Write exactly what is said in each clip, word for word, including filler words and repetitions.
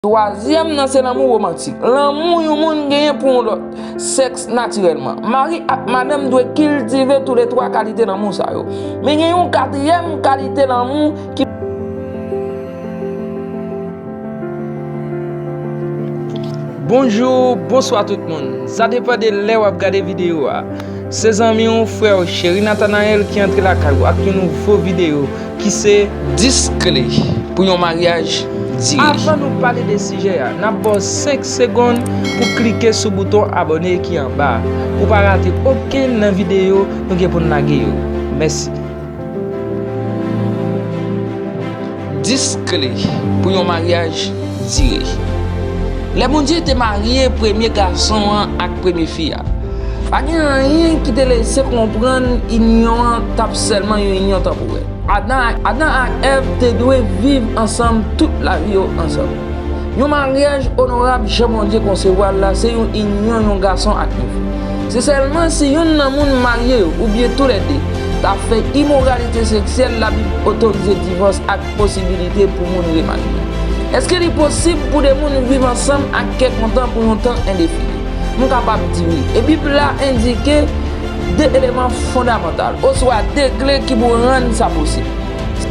Twazyèm nan se lanmou womantik. Lanmou yon moun genyen pou yon lòt, sèks natirèlman. Mari ak madanm dwe kiltive touletwa kalite lanmou sa yo. Men gen yon katriyèm kalite lanmou ki Bonjou, bonswa tout moun. Sa depann de lè w ap gade videyo a. Se zanmi w, frè w, Cheri Nathanael ki antre lakay ou ak yon nouvo videyo ki se dis kle pou yon maryaj dire. Avan nou pale de sijè a, n ap ba w senk segonn pou klike sou bouton abòne ki anba a, pou w pa rate okenn nan videyo nou gen pou n lage yo. Mèsi. Dis kle pou yon maryaj dire. Lè Bondye te marye premye gason an ak premye fi a, pa gen anyen ki te lese konprann inyon an t ap sèlman yon inyon tanporè. Adan ak, Adan ak Èv te dwe viv ansanm tout lavi yo ansanm. Yon maryaj onorab jan Bondye konsevwa l la se yon inyon yon gason ak yon fi. Se sèlman si youn nan moun marye yo, oubyen toulède, ta fè imoralite seksyèl, Labib otorize divòs ak posibilite pou moun remarye. Èske li posib pou de moun viv ansanm ak kè kontan pou yon tan endefini? M kapab di wi. E Bib la endike de eleman fondamantal, oswa de kle ki pou rann sa posib.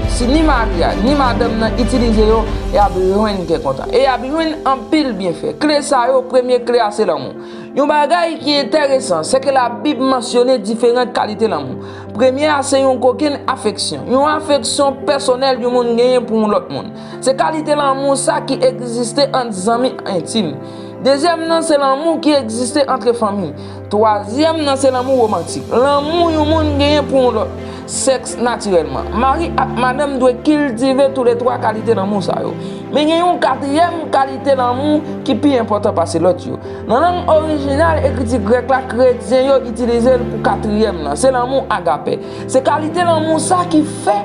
Si ni mari a, ni madanm nan itilize yo, y ap jwenn kè kontan. E y ap jwenn anpil byenfè. Kle sa yo, premye kle a se lanmou. Yon bagay ki enteresan, se ke Labib mansyone diferan kalite lanmou. Premye a se yon kokenn afeksyon, yon afeksyon pèsonèl yon moun genyen pou yon lòt moun. Se kalite lanmou sa ki egziste ant zanmi entim. Dezyèm nan se lanmou ki egziste antre fanmi. Twazyèm nan se lanmou womantik. Lanmou yon moun genyen pou yon lòt, sèks natirèlman. Mari ak madanm dwe kiltive touletwa kalite lanmou sa yo. Men gen yon katriyèm kalite lanmou ki pi enpòtan pase lòt yo. Nan lang orijinal ekriti grèk la, kretyen yo itilize l pou katriyèm nan. Se lanmou agapè. Se kalite lanmou sa ki fè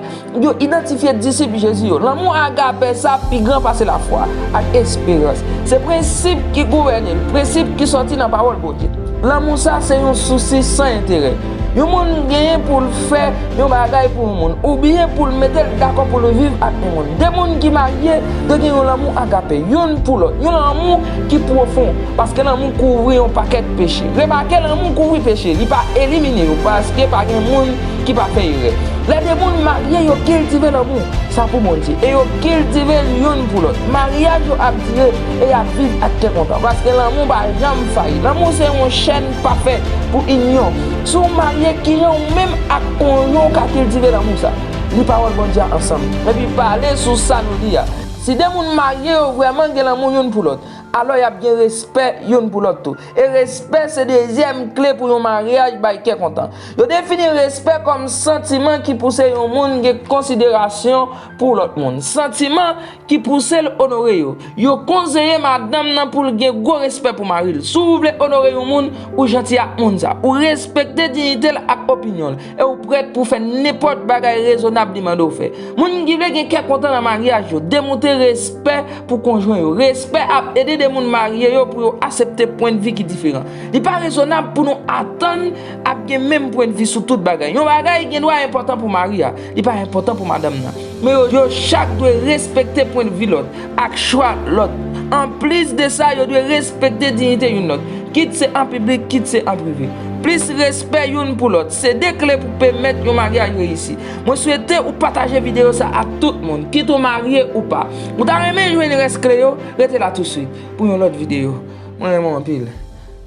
yo idantifye disip Jezi yo. Lanmou agapè sa pi gran pase lafwa ak esperans. Se prensip ki gouvène l, prensip ki sòti nan pawòl Bondye. Lanmou sa se yon sousi san enterè. Yon moun genyen pou l fè yon bagay pou yon moun, oubyen pou l mete l dakò pou l viv ak yon moun. De moun ki marye dwe gen yon lanmou agapè, youn pou lòt, yon lanmou ki pwofon, paske lanmou kouvri yon pakèt peche. Remake, lanmou kouvri peche, li pa elimine yo, paske pa gen moun ki pa fè erè. Lè de moun marye, yo kiltive lanmou sa pou Bondye, e yo kiltive l youn pou lòt. Maryaj yo ap dire e y ap viv ak kè kontan, paske lanmou pa janm fayi. Lanmou se yon chèn pafè pou inyon. Si w marye, kijan ou menm ak konjwen w ka kiltive lanmou sa? Li pawòl Bondye a ansanm, epi pale sou sa nou li a. Si de moun marye yo vrèman gen lanmou youn pou lòt, alò y ap gen respè youn pou lòt tou. E respè se dezyèm kle pou yon maryaj bay kè kontan. Yo defini respè kòm santiman ki pouse yon moun gen konsiderasyon pou lòt moun, santiman ki pouse l onore yo. Yo konseye madanm nan pou l gen gwo respè pou mari l. Si w vle onore yon moun, ou janti ak moun sa. Ou respekte diyite l ak opinyon l. E ou prèt pou fè nenpòt bagay rezonab li mande w fè. Moun ki vle gen kè kontan nan maryaj yo, demontre respè pou konjwen yo. Respè ap ede de moun marye yo pou yo aksepte pwennvi ki diferan. Li pa rezonab pou nou atann ap gen menm pwennvi sou tout bagay. Yon bagay gendwa enpòtan pou mari a, li pa enpòtan pou madanm nan. Men yo, yo chak dwe respekte pwennvi lòt ak chwa lòt. Anplis de sa, yo dwe respekte diyite youn lòt, kit se an piblik, kit se an prive. Plis respè youn pou lòt, se de kle pou pèmèt yon maryaj reyisi. Mwen swete ou pataje videyo sa ak tout moun, kit ou marye ou pa. Ou ta renmen jwenn rès kle yo? Rete la touswit pou yon lòt videyo. Mwen renmen w anpil.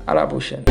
A la pwochèn.